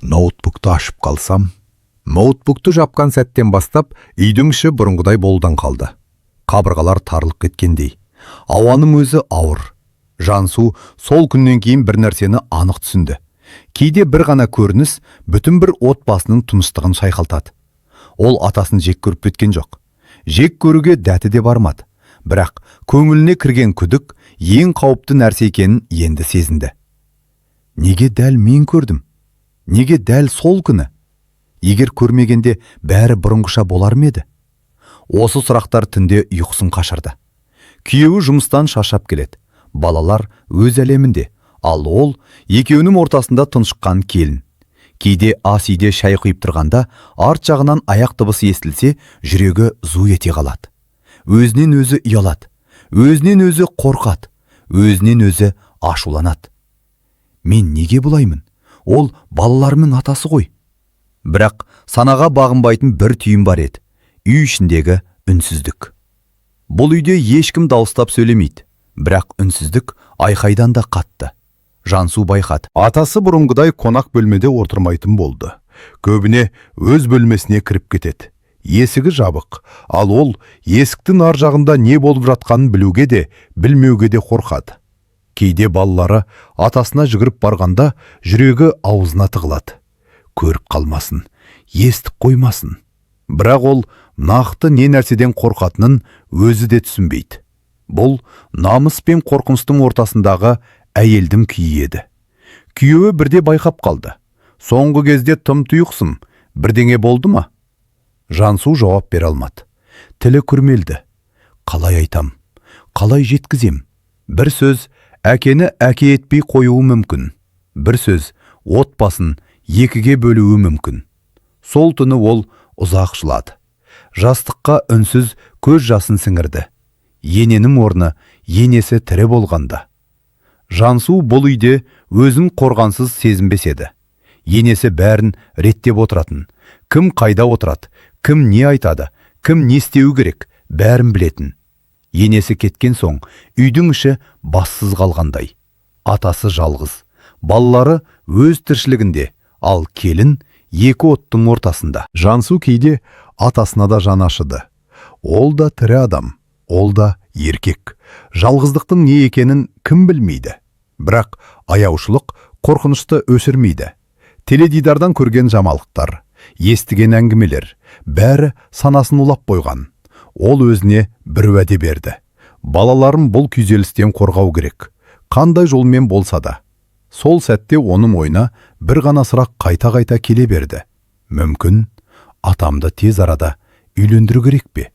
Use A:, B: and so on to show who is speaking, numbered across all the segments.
A: Ноутбукты ашып қалсам. Ноутбукты жапқан сәттен бастап үйдің іші бұрынғыдай болудан қалды. Қабырғалар тарылып кеткендей. Ауаның өзі ауыр. Жансу сол күннен кейін бір нәрсені анық түсінді. Кейде бір ғана көрініс бүтін бір отбасының тыныштығын шайқалтады. Ол атасын жек көріп кеткен жоқ. Жек көруге дәті де бармады. Бірақ көңіліне кірген күдік ең қауіпті нәрсе екенін енді сезінді. Неге дәл мен көрдім? Неге дәл сол күні? Егер көрмегенде, бәрі бұрынғыша болар ма еді? Осы сұрақтар түнде ұйқысын қашырды. Күйеуі жұмыстан шаршап келеді. Балалар өз әлемінде, ал ол екеуінің ортасында тұншыққан келін. Кейде ас үйде шай құйып тұрғанда арт жағынан аяқ дыбысы естілсе, жүрегі зу ете қалады. Өзінен өзі ұялады, өзінен өзі қорқады, өзінен өзі ашуланады. Мен неге бұлаймын? Ол балаларымның атасы ғой. Бірақ санаға бағынбайтын бір түйін бар еді: үй ішіндегі үнсіздік. Бұл үйде ешкім дауыстап сөйлемейді, бірақ үнсіздік айқайдан да қатты. Жансу байқады.
B: Атасы бұрынғыдай қонақ бөлмеде отырмайтын болды. Көбіне өз бөлмесіне кіріп кетеді. Есігі жабық, ал ол есіктің ар жағында не болып жатқанын білуге де, білмеуге де қорқады. Кейде балалары атасына жүгіріп барғанда, жүрегі аузына тығылады. Көріп қалмасын, естіп қоймасын. Бірақ ол нақты не нәрседен қорқатынын өзі де түсінбейді. Бұл намыс пен қорқыныштың ортасындағы әйелдің күйі еді. Күйеуі бірде байқап қалды. «Соңғы кезде тым тұйықсың, бірдеңе болды ма?» Жансу жауап бере алмады. Тілі күрмелді. Қалай айтам? Қалай жеткізем? Бір сөз әкені әке етпей қоюы мүмкін. Бір сөз отбасын екіге бөлуі мүмкін. Сол түні ол ұзақ жылады. Жастыққа үнсіз көз жасын сіңірді. Ененің орны енесі тірі болғанда. Жансу бұл үйде өзін қорғансыз сезінбес еді. Енесі бәрін реттеп отыратын. Кім қайда отырады, кім не айтады, кім не істеуі керек, бәрін білетін. Енесі кеткен соң үйдің іші бассыз қалғандай. Атасы жалғыз, балалары өз тіршілігінде, ал келін екі оттың ортасында.
A: Жансу кейде атасына да жаны ашыды. Ол да тірі адам, ол да еркек. Жалғыздықтың не екенін кім білмейді? Бірақ аяушылық қорқынышты өшірмейді. Теледидардан көрген жамалықтар, естіген әңгімелер, бәрі санасын улап қойған. Ол өзіне бір уәде берді. Балаларын бұл күйзелістен қорғау керек. Қандай жолмен болса да. Сол сәтте оның ойына бір ғана сұрақ қайта-қайта келе берді. Мүмкін, атамды тез арада үйлендіру керек пе?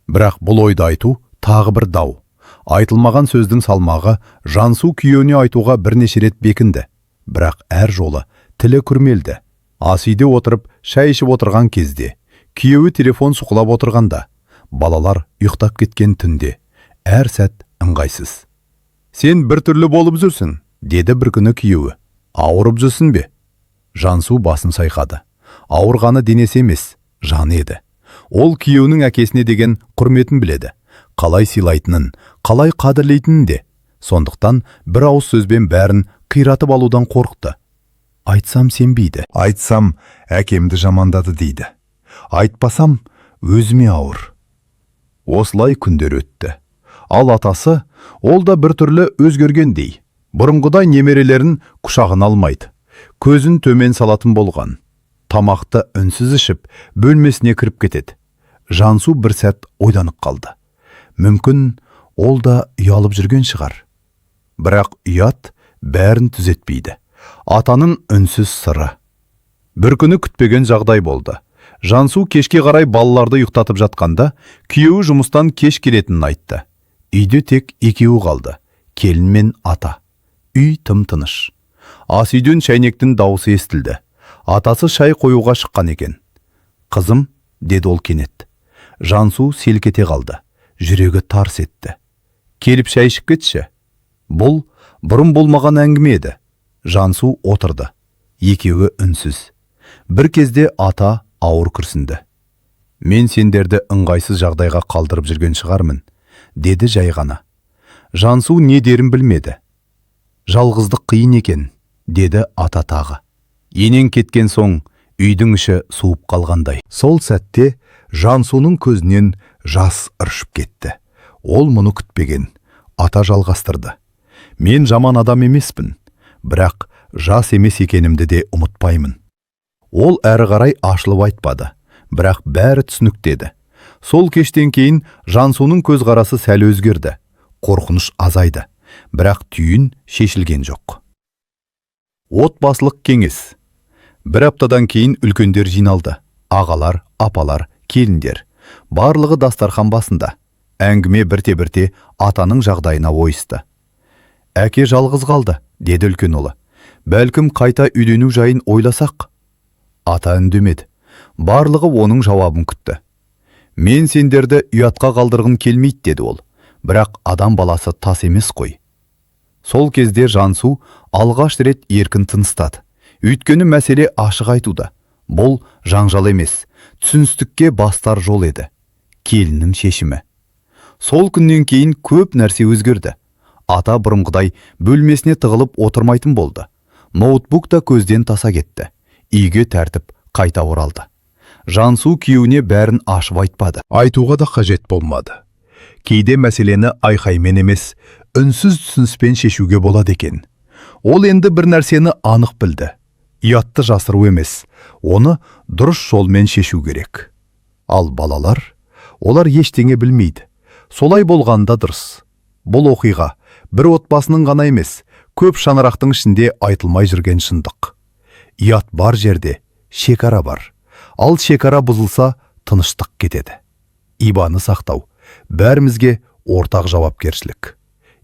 A: Бірақ бұл ойды айту тағы бір дау. Айтылмаған сөздің салмағы. Жансу күйеуіне айтуға бірнеше рет бекінді. Бірақ әр жолы тілі күрмелді. Ас үйде отырып, шай ішіп отырған кезде, күйеуі телефон сұқылап отырғанда, балалар ұйықтап кеткен түнде, әр сәт ыңғайсыз. «Сен бір түрлі болып жүрсің», – деді бір күні күйеуі. «Ауырып жүрсің бе?» Жансу басын шайқады. Ауырғаны денесі емес, жаны еді. Ол күйеуінің әкесіне деген құрметін біледі. Қалай сыйлайтынын, қалай қадірлейтінін де. Сондықтан бір ауыз сөзбен бәрін қиратып алудан қорықты. Айтсам, сенбейді.
B: Айтсам, әкемді жамандады дейді. Айтпасам, өзіме ауыр.
A: Осылай күндер өтті. Ал атасы, ол да бір түрлі өзгергендей. Бұрынғыдай немерелерін құшағына алмайды. Көзін төмен салатын болған. Тамақты үнсіз ішіп, бөлмесіне кіріп кетеді. Жансу бір сәт ойланып қалды. Мүмкін, ол да ұялып жүрген шығар. Бірақ ұят бәрін түзетпейді. Атаның үнсіз сыры. Бір күні күтпеген жағдай болды. Жансу кешке қарай балаларды ұйықтатып жатқанда, күйеуі жұмыстан кеш келетінін айтты. Үйде тек екеуі қалды: келін мен ата. Үй тым тыныш. Ас үйден шәйнектің дауысы естілді. Атасы шай қоюға шыққан екен. «Қызым», – деді ол кенет. Жансу селк ете қалды. Жүрегі тарс етті. «Келіп шай ішіп кетші». Бұл бұрын болмаған әңгіме еді. Жансу отырды. Екеуі үнсіз. Бір кезде ата ауыр күрсінді. «Мен сендерді ыңғайсыз жағдайға қалдырып жүрген шығармын», – деді жай ғана. Жансу не дерін білмеді. «Жалғыздық қиын екен», – деді ата тағы. Енең кеткен соң үйдің іші суып қалғандай.
B: Сол сәтте Жансуның көзінен жас ыршып кетті. Ол мұны күтпеген. Ата жалғастырды. Мен жаман адам емеспін, бірақ жас емес екенімді де ұмытпаймын. Ол әрі қарай ашылып айтпады, бірақ бәрі түсінікті еді. Сол кештен кейін Жансуның көзқарасы сәл өзгерді. Қорқыныш азайды, бірақ түйін шешілген жоқ.
A: Отбасылық кеңес. Бір аптадан кейін үлкендер жиналды. Ағалар, апалар, келіндер. Барлығы дастархан басында. Әңгіме бірте-бірте атаның жағдайына ойысты. Әке жалғыз қалды, деді үлкен ұлы. Бәлкім қайта үйлену жайын ойласақ. Ата үндемеді. Барлығы оның жауабын күтті. Мен сендерді ұятқа қалдырғым келмейді, деді ол. Бірақ адам баласы тас емес қой. Сол кезде Жансу алғаш рет еркін тыныстады. Өйткені мәселе ашық айтуда. Бұл жанжал емес, түсіністікке бастар жол еді. Келіннің шешімі. Сол күннен кейін көп нәрсе өзгерді. Ата бұрынғыдай бөлмесіне тығылып отырмайтын болды. Ноутбук та көзден таса кетті. Үйге тәртіп қайта оралды. Жансу күйеуіне бәрін ашып айтпады.
B: Айтуға да қажет болмады. Кейде мәселені айқаймен емес, үнсіз түсініспен шешуге болады екен. Ол енді бір нәрсені анық білді. Ұятты жасыру емес, оны дұрыс жолмен шешу керек. Ал балалар, олар ештеңе білмейді. Солай болғанда дұрыс. Бұл оқиға бір отбасының ғана емес, көп шаңырақтың ішінде айтылмай жүрген шындық. Ұят бар жерде шекара бар. Ал шекара бұзылса, тыныштық кетеді. Ибаны сақтау бәрімізге ортақ жауапкершілік.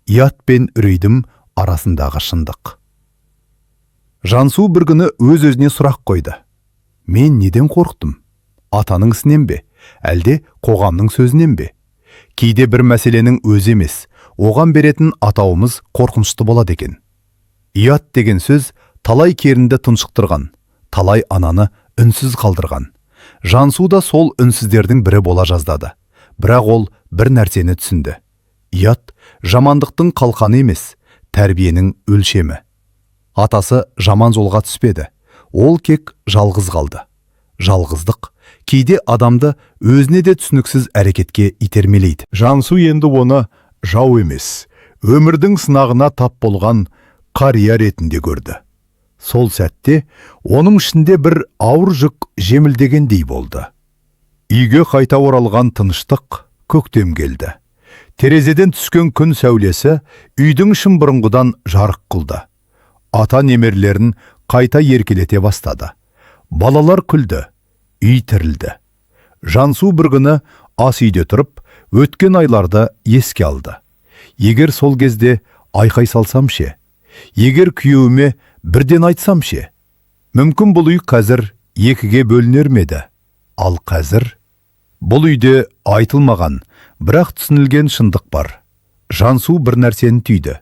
B: Ұят пен үрейдің арасындағы шындық.
A: Жансу бір күні өз-өзіне сұрақ қойды. Мен неден қорықтым? Атаның ісінен бе? Әлде қоғамның сөзінен бе? Кейде бір мәселенің өзі емес, оған беретін атауымыз қорқынышты болады екен. Ұят деген сөз талай келінді тұншықтырған, талай ананы үнсіз қалдырған. Жансу да сол үнсіздердің бірі бола жаздады. Бірақ ол бір нәрсені түсінді. Ұят жамандықтың қалқаны емес, тәрбиенің өлшемі. Атасы жаман жолға түспеді. Ол тек жалғыз қалды. Жалғыздық кейде адамды өзіне де түсініксіз әрекетке итермелейді.
B: Жансу енді оны жау емес, өмірдің сынағына тап болған қария ретінде көрді. Сол сәтте оның ішінде бір ауыр жүк жеңілдегендей болды. Үйге қайта оралған тыныштық көктем келді. Терезеден түскен күн сәулесі үйдің ішін бұрынғыдан жарық қылды. Ата немерелерін қайта еркелете бастады. Балалар күлді, үй тірілді. Жансу бір күні ас үйде тұрып, өткен айларды еске алды. Егер сол кезде айқай салсам ше? Егер күйеуіме бірден айтсам ше? Мүмкін бұл үй қазір екіге бөлінер ме еді? Ал қазір бұл үйде айтылмаған, бірақ түсінілген шындық бар. Жансу бір нәрсені түйді.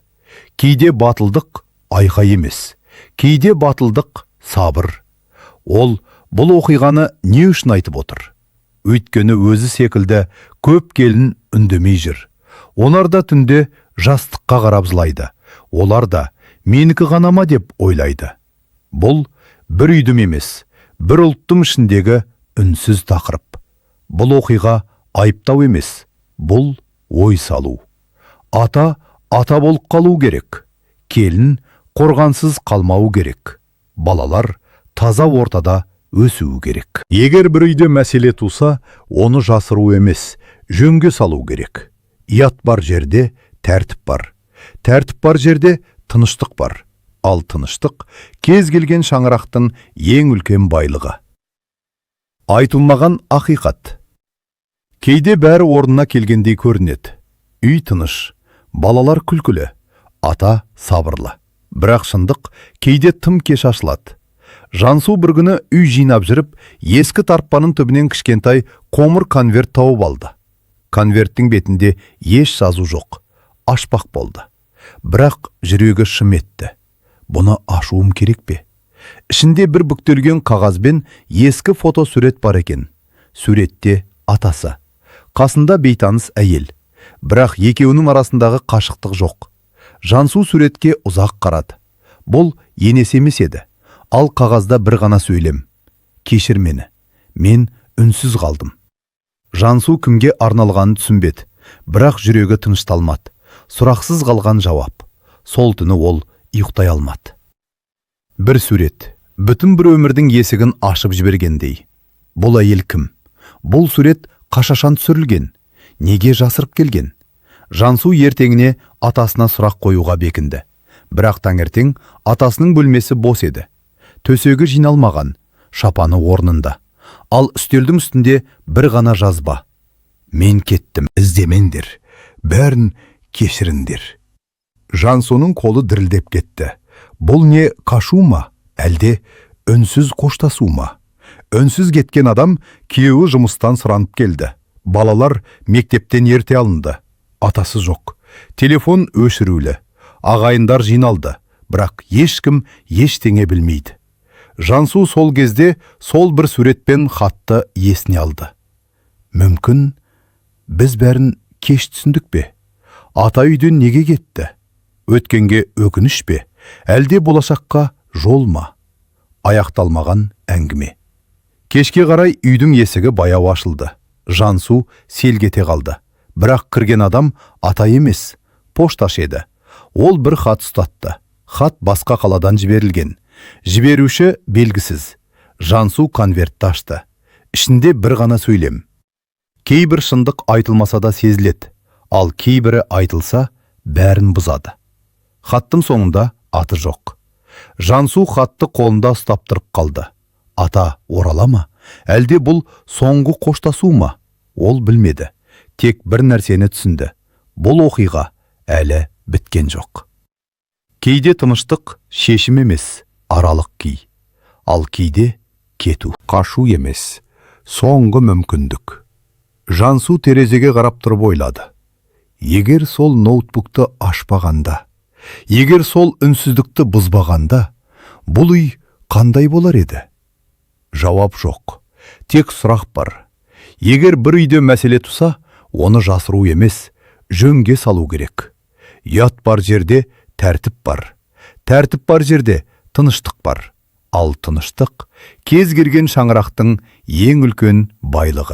B: Кейде батылдық айқай емес, кейде батылдық сабыр. Ол бұл оқиғаны не үшін айтып отыр? Өйткені өзі секілді көп келін үндемей жүр. Олар да түнде жастыққа қарап жылайды. Олар да менікі ғана ма деп ойлайды. Бұл бір үйдің емес, бір ұлттың ішіндегі үнсіз тақырып. Бұл оқиға айыптау емес, бұл ой салу. Ата ата болып қалу керек. Келін қорғансыз қалмауы керек. Балалар таза ортада өсуі керек. Егер бір үйде мәселе туса, оны жасыру емес, жөнге салу керек. Ұят бар жерде тәртіп бар. Тәртіп бар жерде тыныштық бар. Ал тыныштық кез келген шаңырақтың ең үлкен байлығы.
A: Айтылмаған ақиқат.
B: Кейде бәрі орнына келгендей көрінеді. Үй тыныш, балалар күлкілі, ата сабырлы. Бірақ шындық кейде тым кеш ашылады.
A: Жансу бір күні үй жинап жүріп, ескі тартпаның түбінен кішкентай қоңыр конверт тауып алды. Конверттің бетінде еш жазу жоқ. Ашпақ болды. Бірақ жүрегі шым етті. Бұны ашуым керек пе? Ішінде бір бүктелген қағазбен ескі фотосурет бар екен. Суретте атасы. Қасында бейтаныс әйел. Бірақ екеуінің арасындағы қашықтық жоқ. Жансу суретке ұзақ қарады. Бұл енесі емес еді. Ал қағазда бір ғана сөйлем: «Кешір мені, мен үнсіз қалдым». Жансу кімге арналғанын түсінбеді, бірақ жүрегі тынышталмады. Сұрақсыз қалған жауап. Сол түні ол ұйықтай алмады. Бір сурет бүтін бір өмірдің есігін ашып жібергендей. Бұл әйел кім? Бұл сурет қашан түсірілген? Неге жасырып келген? Жансу ертеңіне атасына сұрақ қоюға бекінді. Бірақ таңертең атасының бөлмесі бос еді. Төсегі жиналмаған, шапаны орнында. Ал үстелдің үстінде бір ғана жазба: «Мен кеттім,
B: Іздемеңдер, бәрін кешіріңдер». Жансуның қолы дірілдеп кетті. Бұл не, қашу ма, әлде үнсіз қоштасу ма? Үнсіз кеткен адам. Күйеуі жұмыстан сұранып келді. Балалар мектептен ерте алынды. Атасы жоқ. Телефон өшірулі. Ағайындар жиналды, бірақ ешкім ештеңе білмейді. Жансу сол кезде сол бір суретпен хатты есіне алды. Мүмкін, біз бәрін кеш түсіндік пе? Ата үйден неге кетті? Өткенге өкініш пе, әлде болашаққа жол ма? Аяқталмаған әңгіме. Кешке қарай үйдің есігі баяу ашылды. Жансу селк ете қалды. Бірақ кірген адам ата емес, пошташы еді. Ол бір хат ұстатты. Хат басқа қаладан жіберілген. Жіберуші белгісіз. Жансу конвертті ашты. Ішінде бір ғана сөйлем: «Кейбір шындық айтылмаса да сезіледі, ал кейбірі айтылса, бәрін бұзады». Хаттың соңында аты жоқ. Жансу хатты қолында ұстап тұрып қалды. Ата орала ма, әлде бұл соңғы қоштасу ма? Ол білмеді. Тек бір нәрсені түсінді: бұл оқиға әлі біткен жоқ. Кейде тыныштық шешім емес, аралық күй. Ал кейде кету Қашу емес, соңғы мүмкіндік. Жансу терезеге қарап тұрып ойлады: егер сол ноутбукты ашпағанда, егер сол үнсіздікті бұзбағанда, бұл үй қандай болар еді? Жауап жоқ, тек сұрақ бар. Егер бір үйде мәселе туса, оны жасыру емес, жөнге салу керек. Ұят бар жерде тәртіп бар, тәртіп бар жерде тыныштық бар. Ал тыныштық кез келген шаңырақтың ең үлкен байлығы.